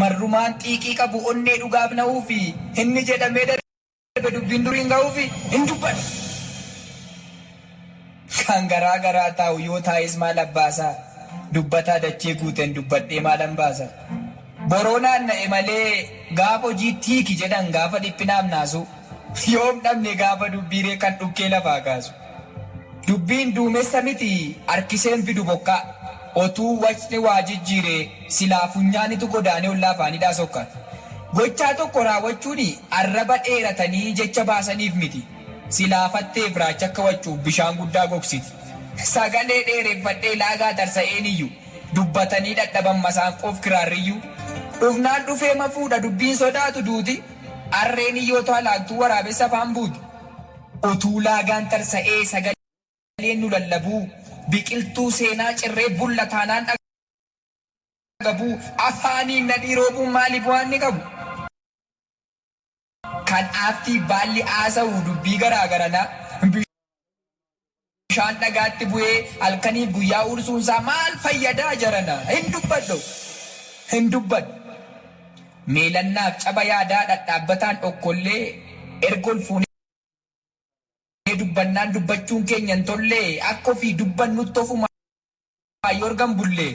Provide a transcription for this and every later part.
Marrumaan xiiqii qabu onnee dhugaaf na'uufi inni jedhamee darbe dubbiin duriin ga'uufi hin dubbadhu. Kan garaa garaa taa'u yoo taa'es maal abbaasaa? Dubbataa dachee guuteen dubbadhee maalan baasa? Boroo naanna'e malee gaafa hojii tiiki jedhan gaafa dhiphinaaf naasu. Yoom dhabne gaafa dubbiiree kan dhukkee lafaa kaasu. Dubbiin duumessa miti harkiseen fidu bokkaa. Otuu wacni waa jijjiire silaa funyaanitu godaanee ollaa afaanidhaa sokka. Gochaa tokko raawwachuun arraba dheeratanii jecha baasaniif miti. Silaa fatteef raacha akka waccuuf bishaan guddaa gogsiti. Sagalee dheereffadhee laagaa tarsa'een iyyu. Dubbatanii dhadhaban masaanqoof kiraarriyyuu. Dhufnaan dhufee ma fuudha dubbiin sodaatu duuti. Harreen iyyootu halaaktuu waraabessa afaan buuti. Utuu laagaan tarsa'ee sagaleen nu lallabuu. Biqiltuu seenaa cirree bulla taanaan dhagabuu. Afaaniin nadhii roobuun maali bu'aan ni qabu? Kan aaftii baalli haasa'u dubbii garaa garanaa. Bishaan dhagaatti bu'ee halkaniif guyyaa ursuunsaa maal fayyadaa jarana? Hin dubbadhu. Hin dubbadhu. Meelannaaf caba yaadaa dhadhaabbataan dhokkollee erga ol fuunee dubbannaan dubbachuun keenya hin tollee akka ofii dubbannutti ofumaa yoo argan bullee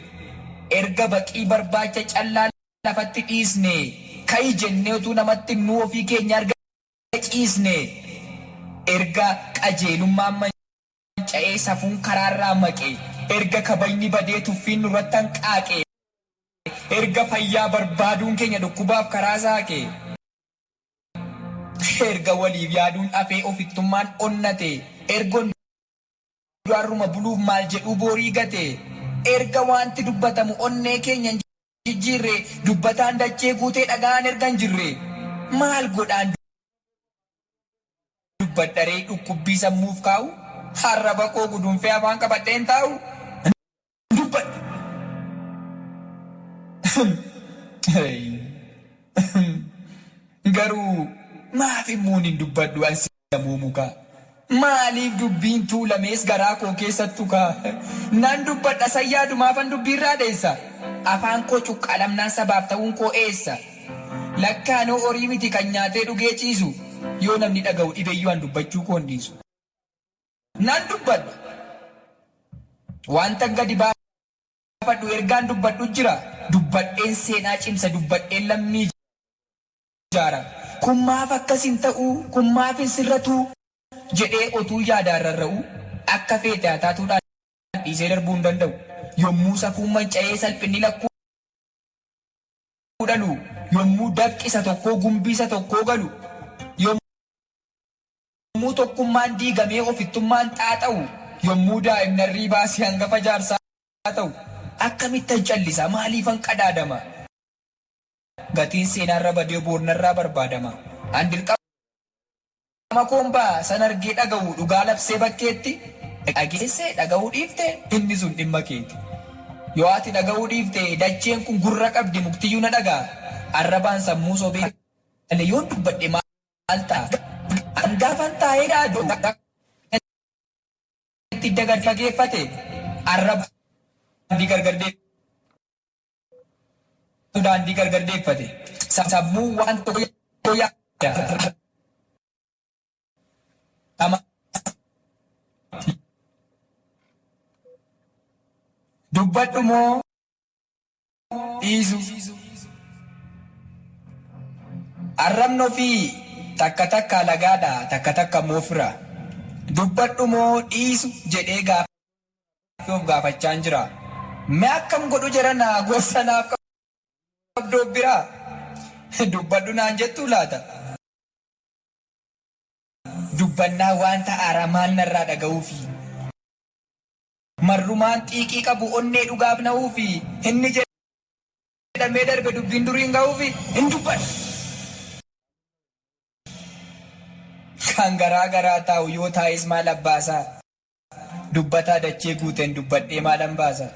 erga baqii barbaacha callaa lafatti dhiisne ka'i jennee utuu namatti himnuu ofii keenya arga ciisne erga qajeelummaan manca'ee safuun karaarraa maqe erga kabajni badee tuffiin nurratti hanqaaqe erga fayyaa barbaaduun keenya dhukkubaaf karaa saaqe erga waliif yaaduun hafee ofittummaan onnate erga har'uma buluuf maal jedhuu boorii gate erga wanti dubbatamu onnee keenya hin jijjiirre dubbataan dachee guutee dhagaan erga hin jirre maal godhaan dubbadharee dhukkubbii sammuuf kaa'u arraba koo gudunfee afaan qabadheen taa'u dubbadhu. Garuu maaf immuun hin dubbadhu an sammuu mukaa? Maaliif dubbiin tuulamees garaa koo keessattu kaa? Nan dubbadha sayyaadumaafan dubbiirraa dheessa. Afaan koo cuqqaalamnaan sabaaf ta'uun koo eessa? Lakkaanoo horii miti kan nyaatee dhugee ciisu. Yoo namni dhaga'u dhibeyyuu an dubbachuu koo hin dhiisu. Nan dubbadha. Wanta gadi baafadhu ergaan dubbadhu jira. Dubbadheen seenaa cimsa dubbadheen lammii jaara. Kun maaf akkas hin ta'u kun maaf hin sirratu jedhee otuu yaadaan rarra'u akka feete haa taatuudhaan dhiisee darbuu hin danda'u. Yommuu safuun manca'ee salphinni lakkuu dhalu yommuu dafqi isa tokkoo gumbii isa tokkoo galu yommuu tokkummaan diigamee ofittummaan xaaxa'u yommuu daa'imni arrii baasee hangafa jaarsaa ta'u akkamittan callisa maaliifan qadaadama gatiin seenaarra badee boornarraa barbaadama an dirqama koon ba'a san argee dhaga'u dhugaa labsee bakkeetti dhageessee dhaga'uu dhiifte inni sun dhimma keeti. Yoo ati dhaga'uu dhiifte dacheen kun gurra qabdi muktiyyuu na dhaga'a arrabaan sammuu sobee malee yoon dubbadhe maal ta'a? An gaafan taa'ee yaadu itti gad fageeffate arraba daandii gargar daandii gargar deeffate sammuu waan tokko yaada. Dubbadhu moo dhiisu? Arrabni ofii takka takka alagaadha takka takka immoo fira. Dubbadhu moo dhiisu jedhee gaaffii of gaafachaan jira. Mee akkam godhu jedhana gorsa naaf qabdoo biraa? Dubbadhu naan jettuu laata? Dubbannaa wanta haaraa maal narraa dhaga'uufi? Marrumaan xiiqii qabu onnee dhugaaf na'uufi inni jedhamee darbe dubbiin duriin ga'uufi hin dubbadhu. Kan garaa garaa taa'u yoo taa'es maal abbaasaa? Dubbataa dachee guuteen dubbadhee maalan baasa?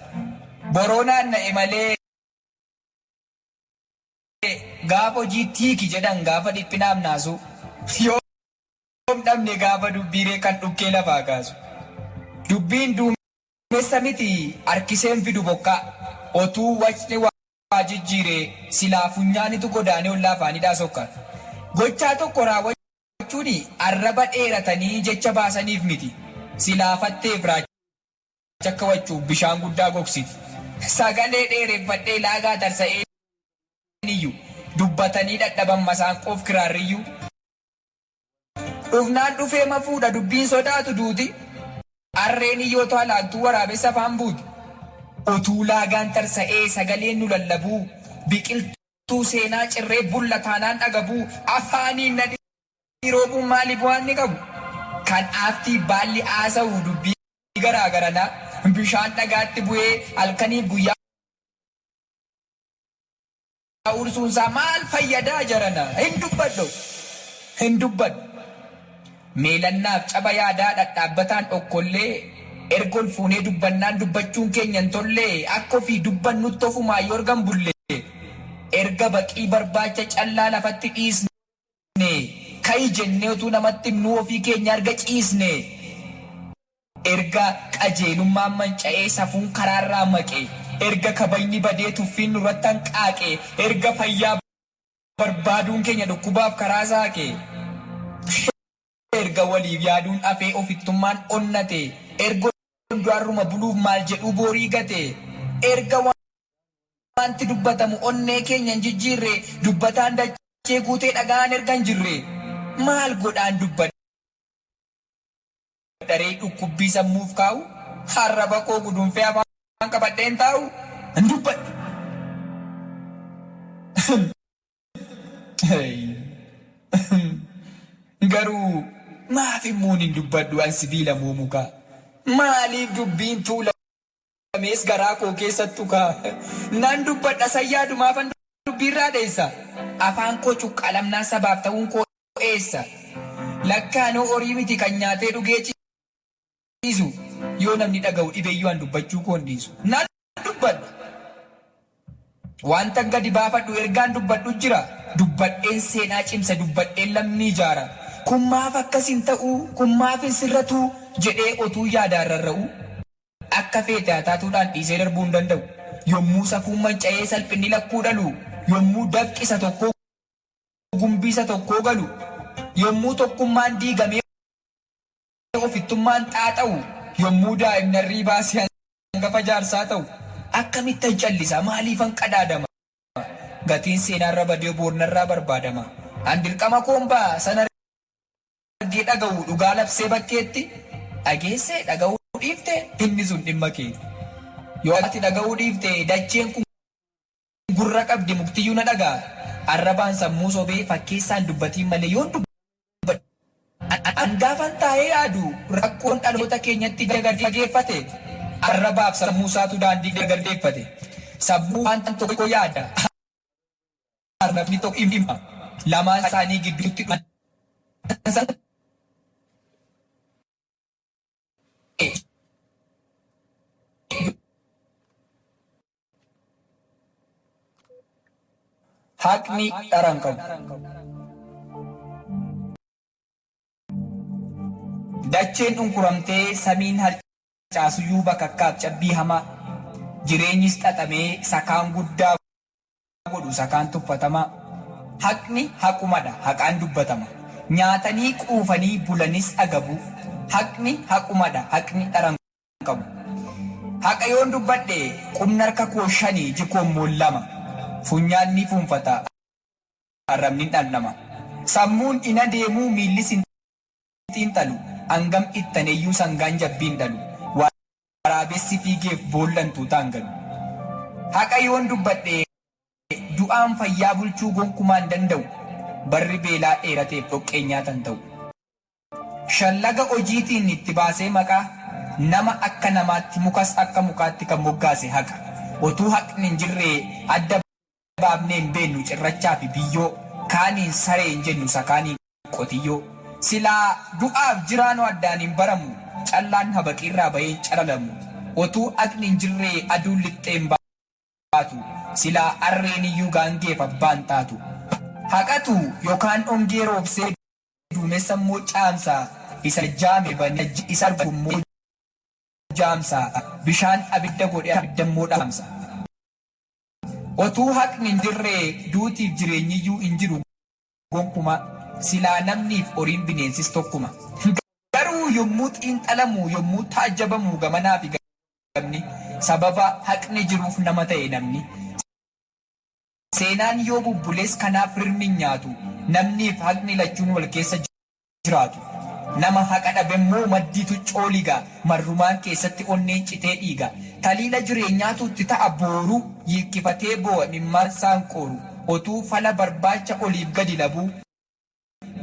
Boroo naanna'e malee gaafa hojii tiiki jedhan gaafa dhiphinaaf naasu. Yoom dhabne gaafa dubbiiree kan dhukkee lafaa kaasu. Dubbiin duumessa miti harkiseen fidu bokkaa. Otuu wacni waa waa jijjiire silaa funyaanitu godaanee ollaa afaanidhaa sokka. Gochaa tokko raawwachuun arraba dheeratanii jecha baasaniif miti. Silaa fatteef raacha akka waccuuf bishaan guddaa gogsiti. Sagalee dheereffadhee laagaa tarsa'een iyyu. Dubbatanii dhadhaban masaanqoof kiraarriyyuu. Dhufnaan dhufee ma fuudha dubbiin sodaatu duuti. Harreen iyyootu halaaktuu waraabessa afaan buuti. Otuu laagaan tarsa'ee sagaleen nu lallabuu, biqiltuu seenaa cirree bulla taanaan dhagabuu, afaaniin nadhii roobuun maali bu'aa inni qabu? Kan aaftii baalli haasa'u dubbii garaa garanaa, bishaan dhagaatti bu'ee halkaniif guyyaa ursuunsaa maal fayyadaa jarana? Hin dubbadhu! Hin dubbadhu! Meelannaaf caba yaadaa dhadhaabbataan okkollee, erga ol fuunee dubbannaan dubbachuun keenya hin tollee, akka ofii dubbannutti ofumaa yoo erga hin bulle, erga baqii barbaacha callaa lafatti dhiisne, ka'i jennee utuu namatti himnuu ofii keenya erga ciisne, erga qajeelummaan manca'ee safuun karaarraa maqe, erga kabajni badee tuffiin nurratti hanqaaqe, erga fayyaa barbaaduun keenya dhukkubaaf karaa saaqe, erga waliif yaaduun hafee ofittummaan onnate, erga hunduarruma buluuf maal jedhuu boorii gate, erga wanti dubbatamu onnee keenya hin jijjiirre, dubbataan dachee guutee dhaga'aan erga hin jirre, maal godhaan dubbadha ree dhukkubbii sammuuf kaa'u, arraba koo gudunfee afaan qabadheen taa'u, hin dubbadhu. Garuu maaf immuun hin dubbadhu an sibiila moo mukaa? Maaliif dubbiin tuulamees garaa koo keessattu kaa? Nan dubbadha sayyaadumaafan dubbiirraa dheessa. Afaan koo cuqqaalamnaan sabaaf ta'uun koo eessa? Lakkaanoo horii miti kan nyaatee dhugee ciisu. Yoo namni dhaga'u dhibeeyyuu an dubbachuu koo hin dhiisu. Nan dubbadha. Wanta gadi baafadhu ergaan dubbadhu jira. Dubbadheen seenaa cimsa, dubbadheen lammii ijaara. Kun maaf akkas hin ta'uu, kun maaf hin sirratuu jedhee otuu yaadaan rarra'u. Akka feete haa taatuudhaan dhiisee darbuu hin danda'u. Yommuu safuun manca'ee salphinni lakkuu dhalu, yommuu dafqi isa tokkoo gumbii isa tokkoo galu, yommuu tokkummaan diigamee ofittummaan xaaxa'u, yommuu daa'imni harrii baasee hangafa jaarsaa ta'u, akkamittan callisa, maaliifan qadaadama? Gatiin seenaarra badee boornarraa barbaadama. An dirqama koon ba'a sana argee dhaga'u dhugaa labsee bakkeetti dhageessee dhaga'uu dhiifte inni sun dhimma keeti. Yoo ati dhaga'uu dhiifte dacheen kun gurra qabdi muktiyyuu na dhaga'a. Arrabaan sammuu sobee fakkeessaan dubbatiin malee yoon dubbadhu. An gaafan taa'ee yaadu rakkoon dhaloota keenyatti gadi fageeffate, arrabaaf sammuu isaatu daandii gargardeeffate. Sammuu waan tokko yaada. Arrabni tokko hima. Lamaan isaanii gidduutti Haqni dhara hin qabu. Dacheen dhunkuramtee samiin harcaasuyyuu bakakkaaf cabbii hamaa, jireenyis xaxamee sakaan guddaa godhu sakaan tuffatamaa. Haqni haqumadha, haqaan dubbatama. Nyaatanii quufanii bulanis agabuu. Haqni haqumadha, haqni dhara hin qabu. Haqa yoon dubbadhe qubni harka koo shani, iji koo immoo lama. Funyaan ni fuunfata, arrabni hin dhandhama. Sammuun hin adeemuu, miillis hin xiinxalu. Hangam ittaneyyuu sangaan jabbii hin dhalu. Waraabessi fiigeef boollan tuutaan galu. Haqa yoon dubbadhe du'aan fayyaa bulchuu gonkumaa hin danda'u. Barri beelaa dheerateef dhoqqeen nyaatan ta'u. Shallaga hojiitiin itti baasee maqaa, nama akka namaatti mukas akka mukaatti kan moggaase haqa. Otuu haqni hin jirre adda baafnee hin beennu cirrachaa fi biyyoo, kaaniin saree hin jennu isa kaaniin qotiyyoo. Silaa du'aaf jiraanoo addaan hin baramu, callaan habaqiirraa bahee hin calalamu. Otuu haqni hin jirre aduun lixxee hin baatu, silaa harreen iyyuu gaangeef abbaa hin taatu. Haqatu yookaan ongee roobsee duumessa immoo caamsa, isa jaame banee isa argu immoo jaamsa, bishaan abidda godhee abidda immoo dhaamsa. Otuu haqni hin jirree duutiif jireenyiyyuu hin jiru gonkumaa. Silaa namniif horiin bineensis tokkuma. Garuu yommuu xiinxalamu, yommuu taajjabamu gamanaafi gamni, sababa haqni jiruuf nama ta'e namni. Seenaan yoo bubbules kanaaf rirmi hin nyaatu. Namniif haqni lachuun wal keessa jiraatu. Nama haqa dhabemmoo maddiitu cooliga, marrumaan keessatti onneen citee dhiiga. Taliila jireenyaatu itti ta'a booruu, yiikkifatee boo'a imimmaan qooru. Otuu fala barbaacha oliif gadi labuu,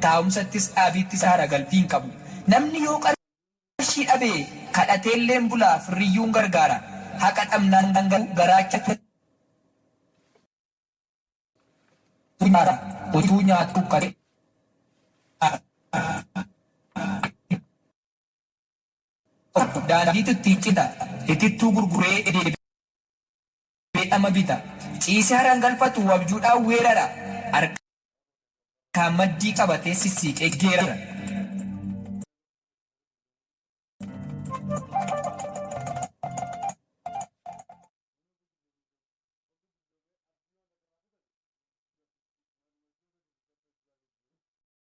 taa'umsattis dhaabiittis haara galfii hin qabu. Namni yoo qarshii dhabe kadhateelleen bulaa firriyyuun gargaara. Haqa dhabnaan garuu garaacha utuu nyaatu huqqatee daandiitu ittiin cita, itittuu gurguree deebi'ee dhama bita. Ciisee haraan galfatu abjuudhaan weerara. Harkaan maddii qabatee sissiiqee geerara.